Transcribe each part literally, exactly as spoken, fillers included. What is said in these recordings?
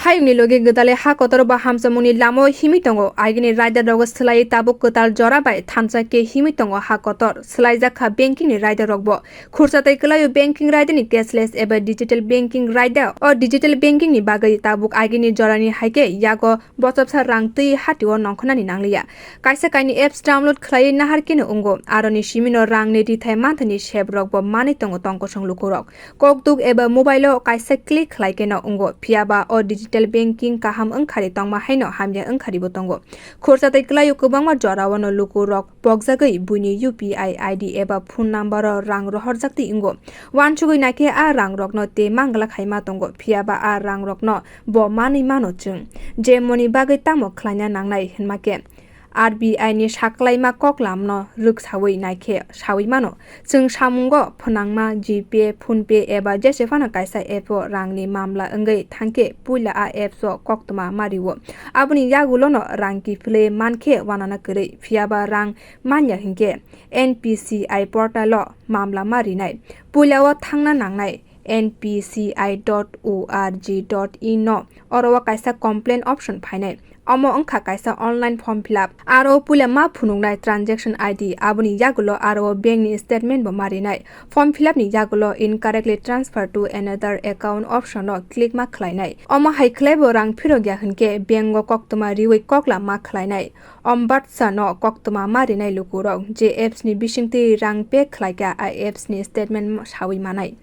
Ayukni logi gwdalwi ha kotor bo hamjakmungni lamao himwi tongo. Agini rider rogo swlaiwi tabuk kwtal jora bai thansa khe himwi tongo ha kotor. Swlaijak kha banking ni rider rokbo. Khursa tei kwlaio banking rider ni cashless eba digital banking rider. O digital banking ni bagwi tabuk agini jorani hai khe yago bochopsa rang twi hatio nongkhornani nangliya. Kaisa kaini apps download khlaiwi nahar kheno wngo. Aroni simino rangni rithai manthani sep rokbo manwi tongo tongkosong lukurok. Kokduk eba mobile o kaisa click khlai kheno wngo. Phiyaba o digital banking kaham wngkhari tongma haino hamya wngkharibo tongo. Khursa tei kwlaio kwbangma jorao no lukurok pokjagwi buini U P I I D eba phone number o rang rohorjak twi wngo. Uansugwi naikhe a rang rokno tei mangla khaima tongo. Phiyaba a rang rokno bo manwi mano chwng. Je moni bagwi tamo khlaina nangnai hwnma khe R B I ni saklaima koklamno rwksawi naikhe sawi mano. Chwng samungo phwnangma GPay, PhonePe eba jese phano kaisa app o rangni mamla wngwi thangkhe puila a apps o koktwma ma rio. Aboni yagulono rang kiphilwi mankhe uanana kwrwi, phiyaba rang manya hinkhe N P C I portal o mamla ma rinai. Puila o thangna nangnai N P C I dot org dot in no, oro o kaisa complaint option phainai. Omo wngkha kaisa online form fill up. Aro o puila ma phunuknai transaction I D, aboni yagulo aro o bank ni statement bo ma rinai. Form fill up ni yagulo incorrectly transfer to another account option no click ma khlainai. Omo hai khlaibo rang phirok ya hinkhe bank o koktwma riwi koklam ma khlainai. Ombudsman no koktwma ma rinai lukurok je apps ni bisingtwi rang pay khlaikha, a apps ni statement sawi manai.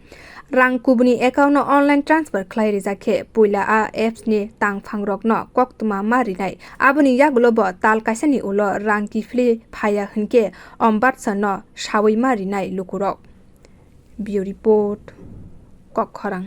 Rang kubuni account no online transfer khlai rijak khe, puila a apps ni tangphang rokno koktwma ma rinai. Aboni yagulo bo tal kaisa ni ulo rang kiphilwi phaiya hinkhe Ombudsman no sawi ma rinai lukurok. Bureau Report, Kokkhorang.